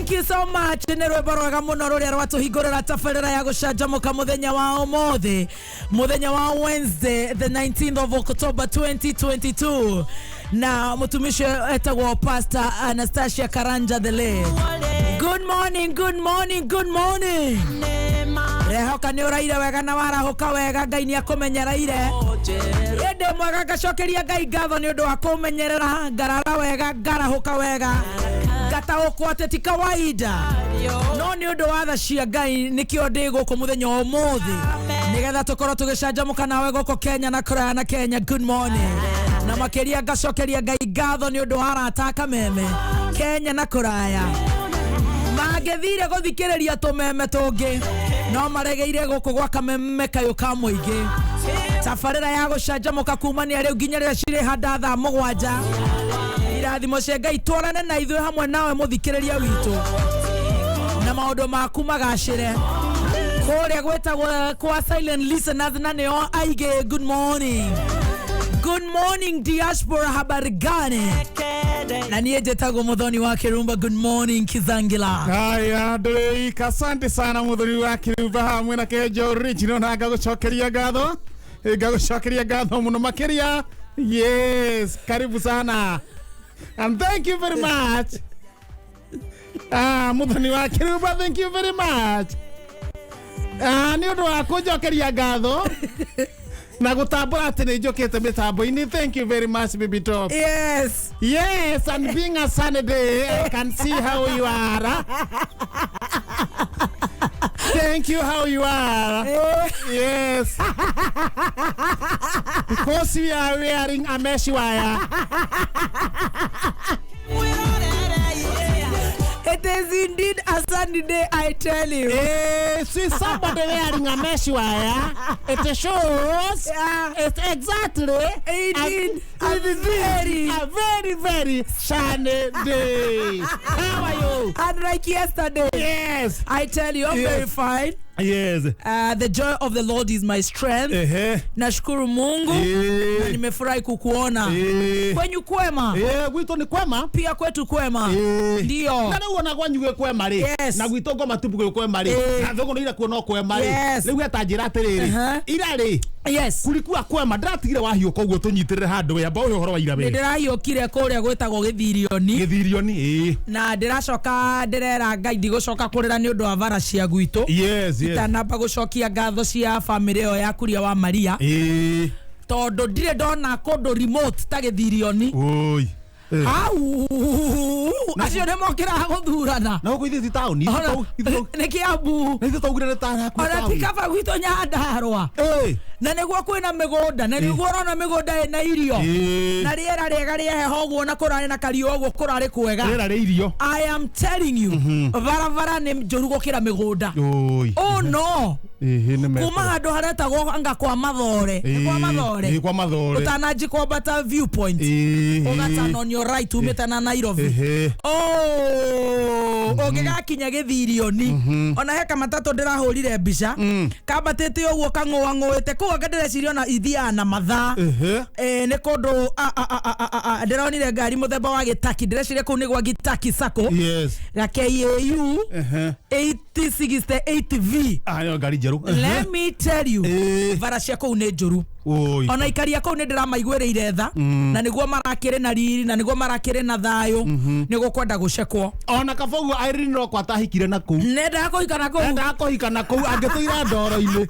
Thank you so much. Nĩ rwĩmbo rwega mũno rũrĩa rwatũhingũrĩra tabarĩra ya gũcanjamũka mũthenya wa ũmũthĩ, mũthenya wa Wednesday the 19th of October 2022, na mũtumia ũcio etagwo Pastor Anastasia Karanja the late. Good morning, good morning, good morning. Rehoka nĩ ũraire wega na warahũka wega. Ngai nĩ akũmenyereire. Ĩndĩ mwega, ngacokeria Ngai ngatho nĩ ũndũ wa kũmenyerera, ngarara wega, ngarahũka wega, ngataũkwo atĩ ti kawaida, no nĩ ũndũ wa tha cia Ngai nĩkĩo ndĩ gũkũ mũthenya wa ũmũthĩ, nĩgetha tũkorwo tũgĩcanjamũka nawe gũkũ Kenya na kũraya na Kenya. Good morning. Na makĩria ngacokeria Ngai ngatho nĩ ũndũ wa arata a Kameme Kenya na kũraya. Mangĩthire gũthikĩrĩria tũmeme tũngĩ, no maregeire gũkũ gwa Kameme kayũ ka mũingĩ. Tabarĩra ya gũcanjamũka kumania rĩu nginya rĩrĩa cirĩ handa thaa 7. Irathimo cia Ngai twarane na ithuĩ hamwe nawe mũthikĩrĩria witũ, na maũndũ maku magacĩre. Kũrĩa gwĩtagwo kwa silent listeners na nĩo aingĩ, good morning, good morning diaspora, habari gani? Na niĩ njĩtagwo Mũthoni wa Kĩrumba. Good morning, Kizangila. Haya, ndũrĩika. Asante sana, Mũthoni wa Kĩrumba hamwe na Kenja Original, na ngagũcokeria ngatho. Ngagũcokeria ngatho mũno makĩria. Yes, karibu sana and thank you very much. Ah, Mũthoni wa Kĩrumba, thank you very much. Ah, nĩ ũndũ wa kũnjokeria ngatho na gũtambũra atĩ nĩ njũkĩte mĩtambo-inĩ. Thank you very much, baby top. Yes, and being a sunny day, I can see how you are. Thank you, how you are. Yes. Because we are wearing a mesh wire. It is indeed a sunny day, I tell you. See somebody wearing a mesh wire. It shows it's exactly Indeed, a, a very, a very, very sunny day. How are you? Unlike yesterday. I tell you, I'm very fine. The joy of the Lord is my strength. Nashukuru Mungu na nimefurahi kukuona. Kwenyu kwema? Gwitũ nĩ kwema. Pia kwetu kwema. Ndio. Na rĩu ona kwanyu gwĩ kwema rĩ, na gwitũ ngoma tupu gwĩ kwema rĩ, na thũgũnĩ ira kuo no kwema rĩ, rĩu etanjĩra atĩrĩrĩ, ira rĩ, kulikuwa kwema? Ndĩratigire wahiũka ũguo, tũnyitĩrĩre handũ we amba ũhe ũhoro wa ira Nĩ we. ndĩrahiũkire kũrĩa gwĩtagwo Gĩthirioni. Gĩthirioni, ĩĩ. Na ndĩracoka ndĩrera Ngai ndigũcoka kũrĩra nĩ ũndũ wa bara cia gwitũ. Itanamba gũcokia ngatho cia bamĩrĩ ĩyo ya Kuria wa Maria, tondũ ndirĩ ndona kũndũ remote ta Gĩthirioni. Oi. Hau acio nĩ mokĩraga gũthurana. Na gũkũ ithuĩ ti taũni. Nĩ Kĩambu. Na ithuĩ taugire nĩ ta hakuhĩ Ona ti taũni. kaba gwitũ Nyandarũa, na nĩguo kwĩna mĩgũnda, na nĩguo ũrona mĩgũnda ĩna irio na rĩera rĩega rĩa heho ũguo, na kũrarĩ na kariũa ũguo, kũrarĩ kwega. Rĩera rĩa irio. I am telling you, barabara nĩ njũru gũkĩra mĩgũnda. Oi. Oh no. Ĩhĩ, nĩ Kuma handũ haretagwo anga kwa Mathore. Nĩ kwa Mathore. Ĩĩ, kwa Mathore. Ũtananji kwambata Viewpoint, ũgatana on your right umĩte na Nairobi. Oh, ũngĩgakinya Gĩthirioni, ona he kamatatũ ndĩrahũrire mbica kambatĩte ũguo kang'ũang'ũĩte kũu, anga ndĩreciria ona ithiaga na mathaa. Nĩ kũndũ ndĩronire ngari mũthemba wa gĩtaki, ndĩreciria kũu nĩ gwa Gitaki Sacco, ga KAU 8068 V. Ah, nĩyo ngari njerũ. Let me tell you, bara cia kũu nĩ njũru. Oi. Ona ikaria kũu nĩ ndĩramaiguĩrĩire tha, na nĩguo marakĩrĩ na riri, na nĩguo marakĩrĩ na thayũ, nĩ gũkwenda gũcekwo. Ona kaba ũguo Irene Roko atahikire na kũu. Nendaga kũhika na kũu. Endaga kũhika na kũu, angĩtũire ndoro-inĩ.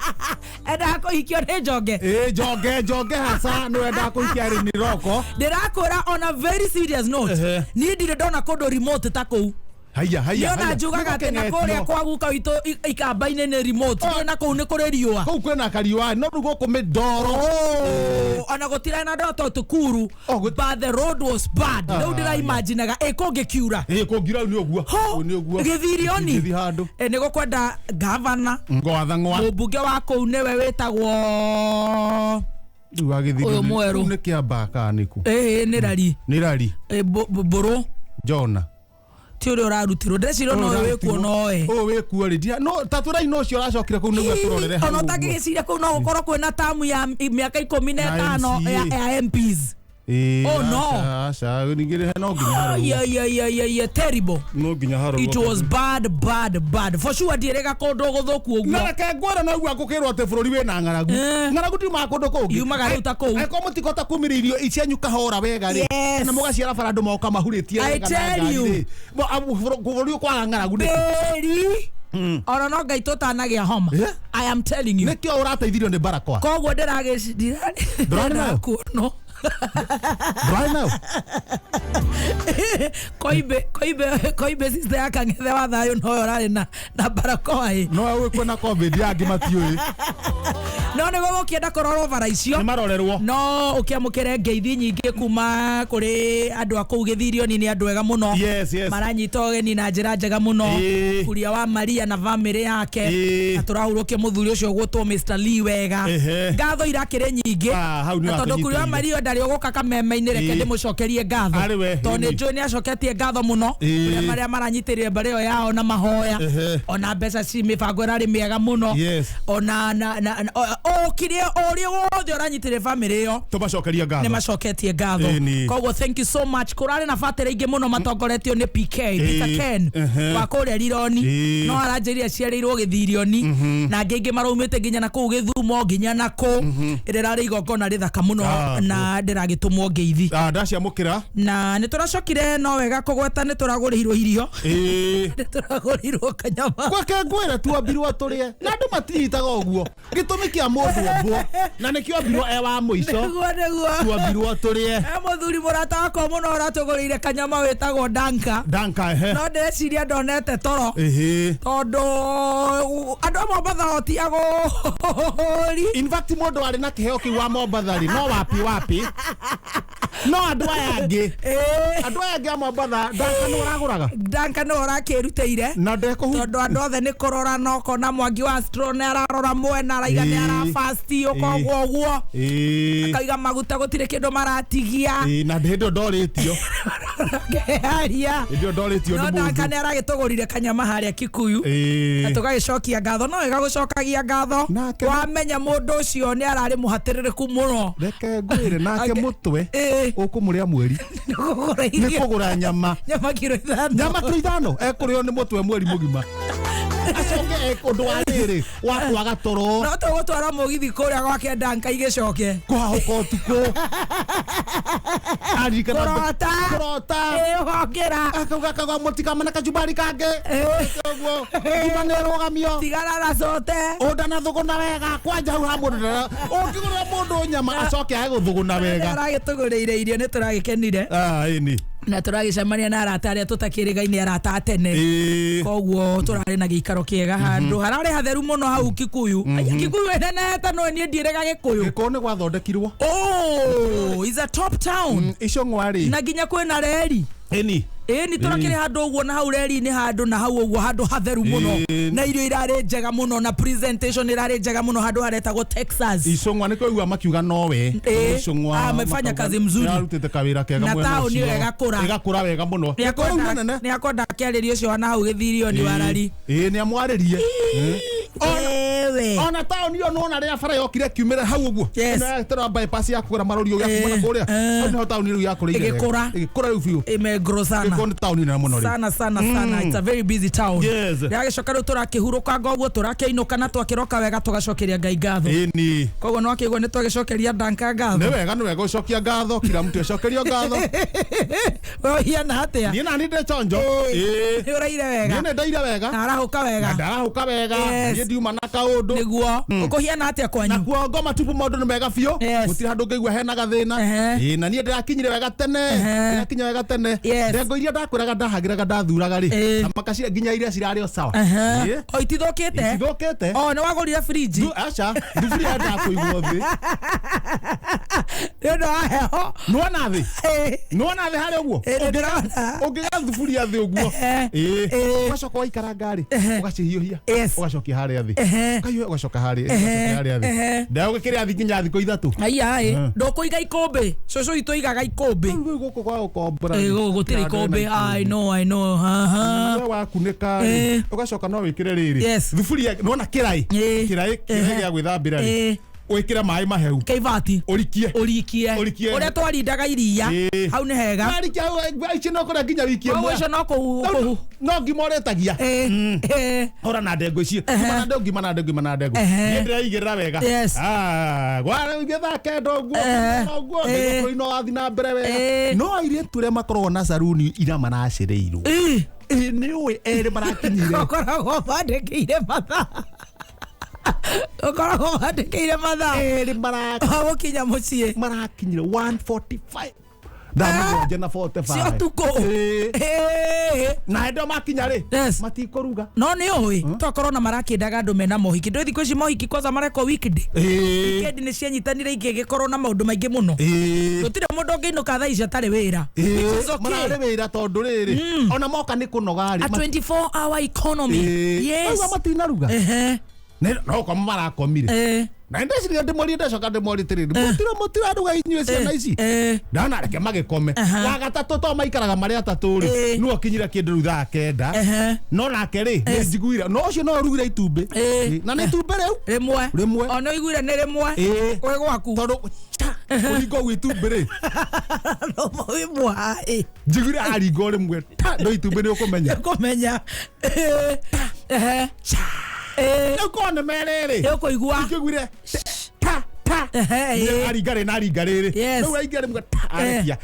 Endaga kũhikio nĩ njonge. Ĩĩ, njonge, njonge hasa nĩwe endaga kũhikia Irene Roko. Ndĩrakwĩra, on a very serious note, niĩ ndirĩ ndona kũndũ remote ta kũu. Haiya, haiya. Niona njugaga atĩ na kũrĩa kwa guka witũ ikamba-inĩ nĩ remote. Niĩ na kũu nĩ kũrĩ riũa. Kũu kwĩna kariũa, no rĩu gũkũ mĩndoro. Oh, ona gũtirĩ na ndoto tukuru, but the road was bad. Rĩu ndĩraimaginaga ĩ kũngĩkiura. Ĩĩ, kũngiura rĩu nĩ ũguo. Ho, Ũũ nĩ ũguo. Gĩthirioni. Gĩthiĩ handũ. Nĩ gũkwenda gavana, Ngwatha ng'wa. Mũmbunge wa kũu nĩwe wĩtagwo Rĩu wa Gĩthirioni. Ũyũ mwerũ. Kũu nĩ Kĩambaa kana nĩkũ? Ĩĩ, nĩ rari. Nĩ rari. Mbũrũ. Jona. Ti ũrĩa ũrarutirwo, ndĩreciria ona ũyũ wĩkuo noe. Ũyũ wĩkuo rĩ, no ta tũrai, no ũcio ũracokire kũu nĩguo tũrorere hau Ona ũguo. ũtangĩgĩciria kũu no gũkorwo kwĩna tamu ya mĩaka ikũmi na Ya ĩtano MCA. ya MPs. Oh, no. Aca ningĩ no nginya harorwo. Yeah, terrible. No nginya harorwo. It was bad, bad, bad for sure. Ndiĩrĩga kũndũ gũthũku Na ũguo. Reke ngwĩre, no gũkĩrwo atĩ bũrũri wĩna ng'aragu. Ng'aragu tiumaga kũndũ kũngĩ. Yumaga rĩu ta kũu. Angĩkorwo mũtikũhota kumĩria irio cianyu kahora wega rĩ, Yes. na mũgaciara bara andũ moka mahurĩtie I wega na tell ngari you. rĩ. Bũrũri ũkwaga ng'aragu nĩkĩ? Tĩri ona no Ngai tũtanagĩa homa. Yeah. I am telling you. Nĩkĩo ũrateithirio nĩ barakoa? Koguo Ndũrarĩ nayo? ndĩrakuono. Ndũrarĩ nayo? Koimbe, koimbe, koimbe, sister ya Kang'ethe wa thayũ noyo ũrarĩ na barakoa ĩ. No wĩ kwĩna COVID angĩ matiũĩ. No nĩguo gũkĩenda kũrorwo bara icio. Nĩ marorerwo. No ũkĩamũkĩre ngeithi nyingĩ kuma kũrĩ andũ a kũu Gĩthirioni, nĩ andũ ega mũno. Yes. Maranyita ũgeni na njĩra njega mũno. Kuria wa Maria na bamĩrĩ yake. Na tũrahurũkia mũthuri ũcio ũgwĩtwo Mr Lee wega. Ngatho irakĩrĩ nyingĩ. Ah, hau nĩ Na tondũ Kuria wa watũnyitĩrĩire. Maria ndarĩ ũgũka kameme-inĩ, reke ndĩmũcokerie ngatho. Arĩ we, tondũ nĩ ĩni. njũĩ nĩ acoketie ngatho mũno kũrĩ marĩa maranyitĩrĩire mbarĩ ĩyo yao na mahoya. Ona mbeca ci mĩbango ĩrarĩ mĩega mũno. Ona na o kĩrĩa o ũrĩa wothe ũranyitĩrĩire bamĩrĩ ĩyo, Tũmacokeria nĩ ngatho. macoketie ngatho. Koguo thank you so much. Kũrarĩ na batĩrĩ ingĩ mũno matongoretio nĩ PK Peter Ken wa kũrĩa Rironi. No aranjĩrire aciarĩirwo Gĩthirioni, na angĩ aingĩ maraumĩte nginya na kũu Gĩthumo, nginya na kũ ĩrĩa ĩrarĩ igongona rĩthaka mũno. Na ndĩragĩtũmwo ngeithi. Ah, ndaciamũkĩra. Na nĩ tũracokire, no wega kũgweta nĩ tũragũrĩirwo irio. Nĩ tũragũrĩirwo kanyama. Gwake ngwĩre tuambirwo tũrĩe na andũ matinyitaga ũguo gĩtũmi kĩa mũndũ ombwo, na nĩkĩo ambirwo e wa mũico. Nĩguo. Tuambirwo tũrĩe. E mũthuri mũrata wakwa mũno ũratũgũrĩire kanyama wĩtagwo Danka. Danka, ehe. No ndĩreciria ndonete toro, tondũ andũ a Mombatha oti agũri. In fact, mũndũ arĩ na kĩheo kĩu wa Mombatha rĩ, no wapi wapi, no andũ aya angĩ, andũ aya angĩ a Mombatha, Danka nĩ ũragũraga. Danka nĩ ũrakĩrutĩire. Na ndekũhu. Tondũ andũ othe nĩ kũrora, no kona Mwangi wa Straw nĩ ararora mwena, araiga nĩ arabasti ũkogwo ũguo. Akaiga maguta gũtirĩ kĩndũ maratigia. Na hĩndĩ ĩyo ndorĩtio. Keharia. Hĩndĩ ĩyo ndorĩtio No nĩ Danka mũndũ. nĩ aragĩtũgũrire kanyama harĩa Kikuyu. Na tũgagĩcokia ngatho, no wega gũcokagia ngatho. Wamenya mũndũ ũcio nĩ ararĩ mũhatĩrĩrĩku mũno. Reke ngwĩre, nake mũtwe ũkũmũrĩa mweri. Nĩ kũgũra Nĩ irio. Kũgũra nyama. Nyama kiro 5. Nyama kiro 5 ekũrĩo nĩ mũtwe mweri mũgima, acoke ũndũ wa rĩrĩ wa kwaga toro. No tũgũtwara mũgithi kũrĩa gwake Danka igĩcoke. Kũhahũka ũtukũ aririkana. Kũrota. Kũrota. Ĩ, ũgokĩra. Akauga akauga mũtikamana kachumbari kangĩ ũguo ngima nĩ ĩrũgamio. Tigana na cote. Ũndanathũgũna wega kwanja hau ha mũndũ ũngĩgũrĩra mũndũ nyama acoke age gũthũgũna wega. Aragĩtũgũrĩire irio, nĩ tũragĩkenire. Ah, ĩni. Na tũragĩcemania na arata arĩa tũtakĩrĩgaine, arata a tene. Koguo tũrarĩ na gĩikaro kĩega, handũ hararĩ hatheru mũno hau Kikuyu. Aya, Kikuyu ĩnenehete, no niĩ ndiĩrĩga Gĩkũyũ. Gĩkũyũ nĩ gwathondekirwo. Oh, is a top town. Icio ng'warĩ. Na nginya kwĩna reri. Ĩni. Ĩni, tũrakĩrĩ handũ ũguo na hau reri-inĩ, handũ na hau ũguo, handũ hatheru mũno. Na irio irarĩ njega mũno, na presentation ĩrarĩ njega mũno, handũ haretagwo Texas. Icũng'wa nĩ kũigua makiuga nowe. Icũng'wa. Amefanya kazi mzuri. Arutĩte kawĩra kega Na mwena taũni ũcio. ĩyo ĩgakũra. Ĩgakũra wega mũno. Gĩkũyũ nĩ nene. Nĩ akwenda akĩarĩria ũcio wa na hau Gĩthirio warari. Ĩĩ, nĩ amwarĩrie. Ewe. Ona taũni ĩyo nĩwona rĩrĩa bara yokire kiumĩra hau ũguo. Ĩno ya tũra bypass ya kũgera marori ũgĩa kuma na kũrĩa. Hau nĩho taũni rĩu yakũrĩire wega. Ĩgĩkũra. Ĩgĩkũra rĩu biũ. Imegrow sana. Gĩkũyũ nĩ taũni nene mũno rĩu. Sana sana sana, it's a very busy town. Rĩagĩcoka rĩu tũrakĩhurũka ũguo, tũrakĩinũka na twakĩroka wega, tũgacokeria Ngai ngatho. Koguo no akĩigua nĩ twagĩcokeria Danka ngatho. Nĩ wega, nĩ wega gũcokia ngatho, kila mtu acokerio ngatho. We ũhiana atĩa? Niĩ nani ndĩ chonjo. Nĩ ũraire wega? Niĩ nĩ ndaire wega. Na arahũka Na wega? ndarahũka wega. Yes. Niĩ ndiuma na kaũndũ. Nĩguo ũkũhiana atĩa kwanyu? Nakuo ngoma tupu, maũndũ nĩ mega biũ. Gũtirĩ handũ ngĩigua hena gathĩna. Ĩĩ, na niĩ ndĩrakinyire wega tene. Ndĩrakinya wega tene. Ndengo iria ndakwĩraga ndahagĩraga ndathuraga rĩ, na makacira nginya iria cirarĩ o sawa. O itithũkĩte? Itithũkĩte. O nĩ wagũrire fridge? Aca, thuburia ndakũigwo thĩ. Nĩ ũndũ wa heho. Nĩwona thĩ? Nĩwona thĩ harĩa ũguo? Ĩĩ, nĩ ndĩrona. Ũngĩga thuburia thĩ ũguo, ũgacoka waikaranga rĩ, ũgacihiũhia, ũgacokia harĩa thĩ, ũkahiũhia, ũgacoka harĩa, ũgacokia harĩa thĩ, ndagũgĩkĩrĩa thĩ nginya thikũ 3. Aya ĩ, ndũkũiga ikũmbĩ? Cũcũ witũ aigaga ikũmbĩ. Rĩu gũkũ gwa gũkombora Ĩ, gũkũ gũtirĩ ikũmbĩ. I know, I know. Aha. We wakunĩka rĩ, ũgacoka no wĩkĩre rĩrĩ thuburia, nĩwona kĩraĩ? Kĩraĩ, kĩraĩ gĩa gwĩthambĩra rĩ. Wĩkĩre maĩ mahehu. Keivati. Ũrikie. Ũrikie. Ũrikie. Ũrĩa twarindaga iria. Ĩĩ. Hau nĩ hega. Warikia hau ici no kũrĩa nginya wiki Koguo ĩmwe. icio no kũhu. No ngima ũrĩtagia. Ĩĩ. Ĩĩ. Hora na ndengũ ici. Ngima na ndengũ, ngima na ndengũ, ngima na ndengũ. Ehe. Niĩ ndĩreigĩrĩra wega. Yes. Ah, gwara ũgĩthaa kenda ũguo, Ehe. ũguo, Ĩĩ. bũrũri no wathiĩ na mbere wega. Ĩĩ. No airĩtu arĩa makoragwo na saruni ira maracereirwo. Ĩĩ. Ĩĩ, nĩ ũĩ erĩ marakinyire. Ũkoragwo bandĩkĩire mathaa. Ũkoragwo bandĩkĩire mathaa. Erĩ Gũkinya mũciĩ. marakinyire 1:45. Thaa 7:45. Cia ũtukũ. Ĩĩ. Ĩĩ. Na hĩndĩ ĩyo makinya rĩ, Yes. matikũruga. No nĩ ũĩ tokorwo na marakĩndaga andũ mena mohiki ndå thikũ ici mohiki kwanza marekwo weekday. Ĩĩ. Weekend nĩ cianyitanire ingĩgĩkorwo na maũndũ maingĩ mũno. Ĩĩ. Gũtirĩ mũndũ ũngĩinũka thaa ici atarĩ wĩra. Which is okay. Mararĩ wĩra tondũ rĩrĩ ona moka nĩ kũnoga rĩ A 24 hour economy. Yes. Mauga matinaruga. Ehe. No koma marakomire. Eh. Na ndeciria ndĩmorie ndacoka ndĩmorie atĩrĩrĩ mũtiraruga inyuĩ ciana ici. Eh. Ndona reke magĩkome. Wa gatatũ to maikaraga marĩ atatũ rĩ Ĩĩ. nĩwe ũkinyire kĩndũ rĩu thaa kenda. Ehe. No nake rĩ nĩ njiguire no ũcio no ũrugire itumbĩ. Ĩĩ. Na nĩ itumbĩ rĩu Rĩmwe. Rĩmwe. Ona ũiguire nĩ rĩmwe. Ĩĩ. Wĩ gwaku. Tondũ kũringa ũguo itumbĩ rĩ No rĩmwe. njiguire aringa o rĩmwe ta no itumbĩ nĩ ũkũmenya. Kũmenya. Eh. Ehe. Eh. Rĩu korwo nĩ merĩ rĩ Nĩ ũkũigua. ingĩguire ta ta Ehe, ĩĩ. aringa rĩ na aringa rĩrĩ Yes. rĩu ainga rĩmwe ta arekia.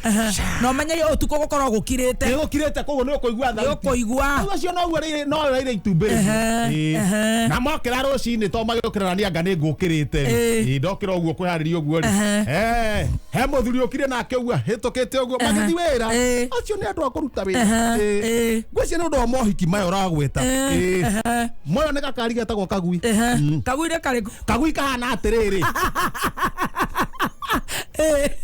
Na ũmenye ũtukũ gũkorwo gũkirĩte. Nĩ gũkirĩte koguo nĩ ũkũigua Nĩ thauti. ũkũigua. Rĩu acio noguo rĩ no raire itumbĩ rĩmwe. Ehe, Ĩĩ. ehe. Na mokĩra rũcinĩ to magĩũkĩra na anga nĩ ngũkĩrĩte rĩ. Ĩĩ. Ĩĩ, ndokĩra ũguo kwĩharĩria ũguo rĩ. Ehe. Eh, he mũthuri ũkire nake ũguo hĩtũkĩte ũguo magĩthiĩ wĩra. Ĩĩ. Acio nĩ andũ a kũruta wĩra. Ehe, Ĩĩ. ĩĩ. Ngwĩciria nĩ ũndũ wa mohiki maya ũragweta. Ĩĩ. Ehe. Moyo nĩ gakari getagwo kagui. Ehe. Kaguire karĩkũ? Kagui kahana atĩrĩrĩ.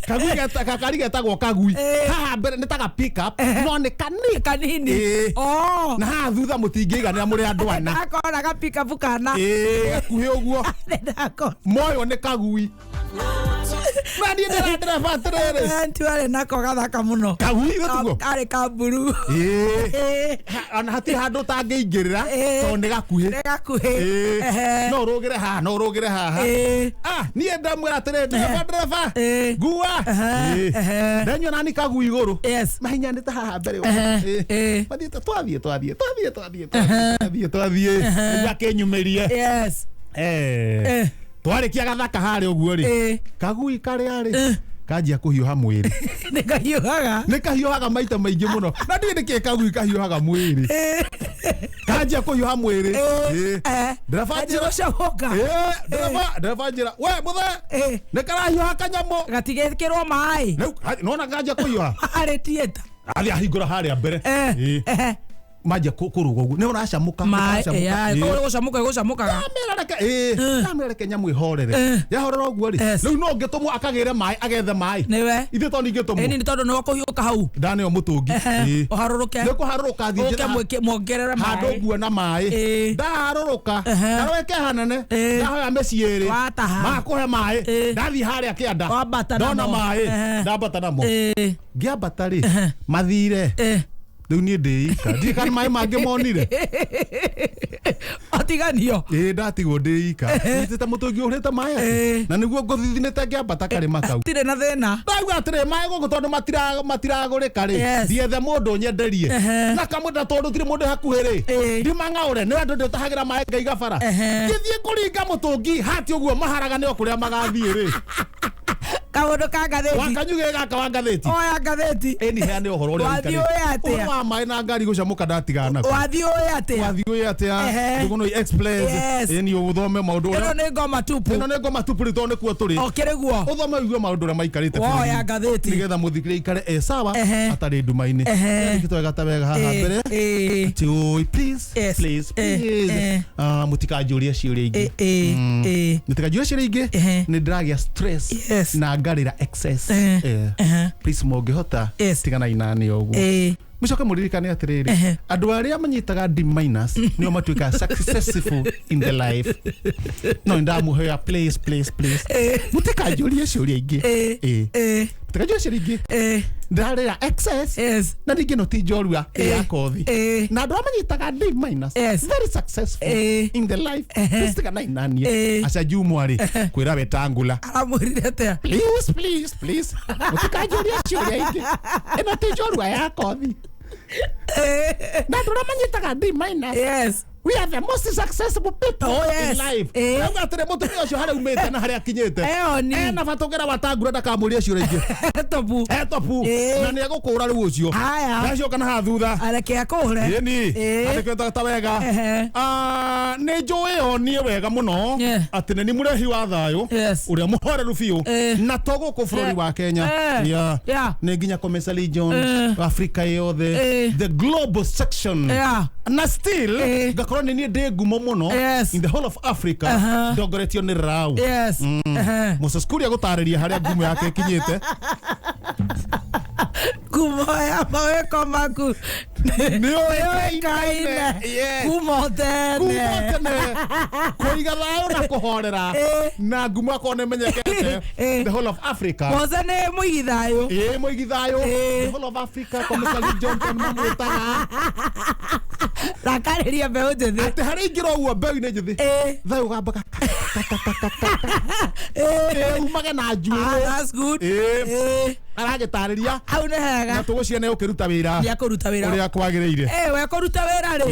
Kagui gakari getagwo kagui. Ĩĩ. Haha mbere nĩ ta ga pick up no nĩ kanini. Kanini. Ĩĩ. Oh. Na haha thutha mũtingĩiganĩra mũrĩ andũ ana. Ndakona gapikabu kana. Ĩĩ, gakuhĩ ũguo. Ndakona. Moyo nĩ kagui. Na niĩ ndĩra ndereba atĩrĩrĩ. Aunty warĩ nako gathaka mũno. Kagui gĩtiguo. Karĩ ka mburu. Ĩĩ. Ĩĩ. Ona hatirĩ handũ ũtangĩingĩrĩra Ĩĩ. tondũ nĩ gakuhĩ. Nĩ gakuhĩ. Ĩĩ. Ehe. No ũrũgĩre haha, no ũrũgĩre haha. Ĩĩ. Ah, niĩ ndamwĩra atĩrĩrĩ ndereba ndereba. Ĩĩ. Ngua. Ehe, Ĩĩ. ehe. Ndanyua nani kagui igũrũ. Yes. Mahinyanĩte haha mbere ũguo. Ehe, Ĩĩ. ĩĩ. Mathiĩte twathiĩ twathiĩ twathiĩ twathiĩ twathiĩ twathiĩ. Nĩguo akĩnyumĩrie. Yes. Eh. Eh. Twarĩkia gathaka harĩa ũguo rĩ. Ĩĩ. Kagui karĩa rĩ kanjia kũhiũha mwĩrĩ. Nĩ kahiũhaga. Nĩ kahiũhaga maita maingĩ mũno. Na ndiũĩ nĩkĩ kagui kahiũhaga mwĩrĩ. Kanjia kũhiũha mwĩrĩ. Ĩĩ. Eh. Ndereba njĩra. Gũcamũka. Ĩĩ, ndereba ndereba njĩra. We mũthee. Ĩĩ. Nĩ karahiũha kanyamũ. Gatigekĩrwo maĩ. Rĩu nona kanjia kũhiũha. Arĩ theatre. Athiĩ ahingũra harĩa mbere. Eh. Ĩĩ. Ehe. Manjia kũrũga ũguo. Nĩ ũracamũka. Maĩ. ũracamũka. Ĩĩ. Ĩĩ. Koguo gũcamũka gũcamũkaga. Ndamera reke ĩĩ ndamera reke nyamũ ĩhorere yahorera ũguo rĩ Yes. rĩu no ngĩtũmwo akagĩre maĩ agethe maĩ Nĩwe. ithuĩ to ningĩtũmwo Ĩni nĩ tondũ nĩwe kũhiũka hau. ndaneo mũtũngi Ehe. Ĩĩ. Ũharũrũke. nĩ kũharũrũka thiĩ Ũke njĩra muongerere handũ maĩ. nguona maĩ Ĩĩ. ndaharũrũka Ehe. ndarweke hanene Ĩĩ. ndahoya mĩciĩ ĩrĩ Wataha. makũhe maĩ Ĩĩ. ndathiĩ harĩa kĩanda Wambata ndona namo. maĩ Ehe. ndambata namo Ĩĩ. ngĩambata rĩ mathire Ĩĩ. rĩu niĩ ndĩ ika ndiĩ kana maĩ mangĩ monire Otiganio. ĩĩ ndatigwo ndĩ ika nyitĩte mũtũngi ũhũrĩte maĩ atĩ Ĩĩ. na nĩguo ngũthithinĩte ngĩambata karĩma kau Tirĩ na thĩna. ndauga atĩrĩ maĩ gũkũ tondũ matiragũrĩka rĩ Yes. ndiethe mũndũ nyenderie Ehe. na kamũnda tondũ tirĩ mũndũ hakuhĩ rĩ Ĩĩ. ndimang'aũre nĩ andũ ndĩtahagĩra maĩ ngaiga bara Ehe. ngĩthiĩ kũringa mũtũngi hati ũguo maharagane o kũrĩa magathiĩ rĩ Kaũndũ ka ngathĩti. wakanyugĩ gaka wa ngathĩti Oya ngathĩti. ĩni heane ũhoro ũrĩa Wathiĩ ũikarĩte. ũĩ atĩa? Ũhoro wa maĩ na ngari gũcamũka ndatigana nakuo. Wathiĩ ũĩ atĩa? Wathiĩ ũĩ atĩa Ehe. Ndũgũnũi Express Yes. ĩni ũthome maũndũ Ĩno ũrĩa nĩ ngoma tupu. ĩno nĩ ngoma tupu rĩ tondũ nĩkuo tũrĩ Okĩrĩ guo. ũthome ũigue maũndũ ũrĩa maikarĩte Woya bũrũri-inĩ. ngathĩti. nĩgetha mũthikĩrĩria aikare e sawa Ehe. atarĩ nduma-inĩ Ehe. twega ta wega haha Ĩĩ, mbere ĩĩ. atĩ ũĩ please Yes. please Eh, please eh. Ah, mũtikanjũrie ciũria ingĩ Ĩĩ, ĩĩ, ĩĩ. mũtikanjũrie ciũria ingĩ Ehe. nĩ ndĩragĩa stress Yes. na ngarĩra excess Eh, Eh. ehe. Please mũngĩhota Yes. tiganai nani o ũguo Ĩĩ. mũcoke mũririkane atĩrĩrĩ Ehe. andũ arĩa manyitaga D minus nĩo matuĩkaga successful in the life no nĩndamũhoya please please please Ĩĩ. mũtikanjũrie ciũria ingĩ Ĩĩ. Ĩĩ. Ĩĩ. mũtikanjũrie ciũria ingĩ Ĩĩ. Ndĩrarĩra excess. Yes. Na ningĩ no ti njorua ya kothi. Na andũ arĩa manyitaga D minus, very successful in the life. Please nanie. Aca Jumwa rĩ kwĩra Wetangula, Aramwĩrire atĩa? "Please, please, please, mũtikanjũria ciũria ingĩ. Ĩno ti njorua ya kothi." Na andũ arĩa manyitaga D minus, we are the most successful people in life. Auga atĩrĩ, mũtumia ũcio harĩa umĩte na harĩa akinyĩte, Eoni. ena bata ũngĩra Wetangula ndakamũrie ciũria ingĩ. Tobu. Etopu. Na nĩ egũkũra rĩu ũcio. Haya. Ndacoka na haha thutha. Areke akũre. Ĩni. Andĩkĩte ta wega. Ah, nĩ njũĩ o niĩ wega mũno atĩ nĩ ni mũrehi wa thayũ, ũrĩa mũhoreru biũ, na to gũkũ bũrũri wa Kenya. Nĩ nginya Comesa Region, Africa yothe, the global section, na still ngakorwo nĩ niĩ ndĩ ngumo mũno in the whole of Africa, ndongoretio nĩ Rau. Moses Kuria gũtarĩria harĩa ngumo yake ĩkinyĩte. Ngumo ya mawĩko maku Nĩ nĩũĩkaine kuma tene. Kuma tene, kũiga thayũ na kũhorera, na ngumo akorwo nĩ menyekete the whole of Africa. Mose nĩ mũigi thayũ. Ĩĩ, mũigi thayũ. The whole of Africa, Comesa Region mamwĩtaga. Rakarĩria mbeũ njĩthĩ. Atĩ harĩa ingĩra ũguo mbeũ-inĩ njĩthĩ, thayũ gambaga umage na Ah, njuĩrĩ. that's good. Aragĩtarĩria. Hau nĩ hega. Na tũgũciria nĩ ũkĩruta wĩra Nĩ akũruta wĩra ũrĩa kwagĩrĩire. We kũruta wĩra rĩ,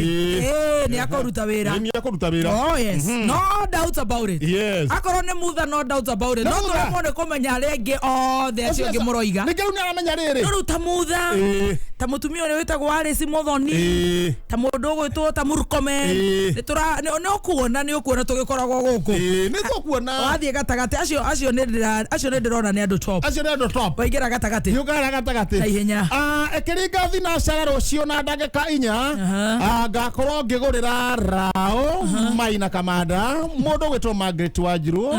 nĩ akũruta wĩra. Nĩ akũruta wĩra. Oh yes, no doubt about it. Akorwo nĩ mutha, no doubt about it. Nĩ No Mutha. tũremwo nĩ kũmenya arĩa angĩ othe acio angĩ mũroiga. Ningĩ rĩu nĩ aramenya rĩrĩ. No rĩu ta Mutha, ta mũtumia ũrĩa wĩtagwo Alice Muthoni, ta mũndũ ũgwĩtwo ta Murkomen, nĩ ũkuona tũgĩkoragwo gũkũ. Nĩ tũkuona. Wathiĩ gatagatĩ, acio nĩ ndĩrona nĩ andũ top. Acio nĩ andũ top. Waingĩra gatagatĩ. Nĩũkara gatagatĩ Na ihenya. Ah, ĩkĩringa thinacara rũciũ na ndagĩka 4, ngakorwo ngĩgũrĩra Rao Maina Kamanda, mũndũ ũgwĩtwo Margaret Wanjiru,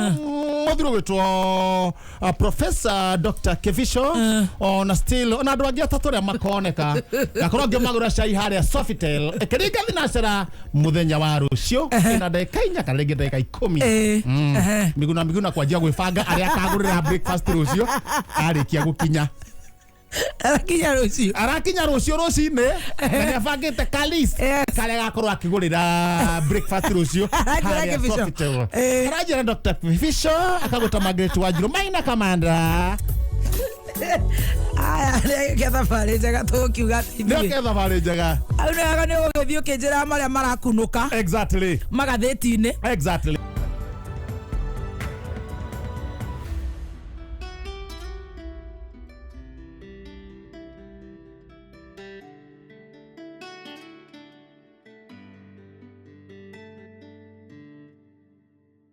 mũthuri ũgwĩtwo Professor Dr. Kevisho, ona still ona andũ angĩ atatũ arĩa makoneka, ngakorwo ngĩmagũra cai harĩa Sofitel ĩkĩringa thinacara mũthenya wa rũciũ ĩna ndagĩka 4 kana rĩngĩ ndagĩka 10. Miguna Miguna kwanjia gwĩbanga arĩa akagũrĩra breakfast rũciũ arĩkia gũkinya. Arakinya rũciũ. Arakinya rũciũ rũcinĩ na nĩ abangĩte kalis karĩa agakorwo akĩgũrĩra breakfast rũciũ Aranjĩra harĩa Kĩbico. Sofitel. Aranjĩra Dr. Kĩbico, akagũta Margaret Wanjiru, Maina Kamanda. Aya, nĩ thabarĩ njega tũgũkiuga atĩ ithuĩ. Nĩoke thabarĩ njega. Hau nĩ wega nĩ ũgũgĩthiĩ ũkĩnjĩra marĩa marakunũka magathĩti-inĩ. Exactly.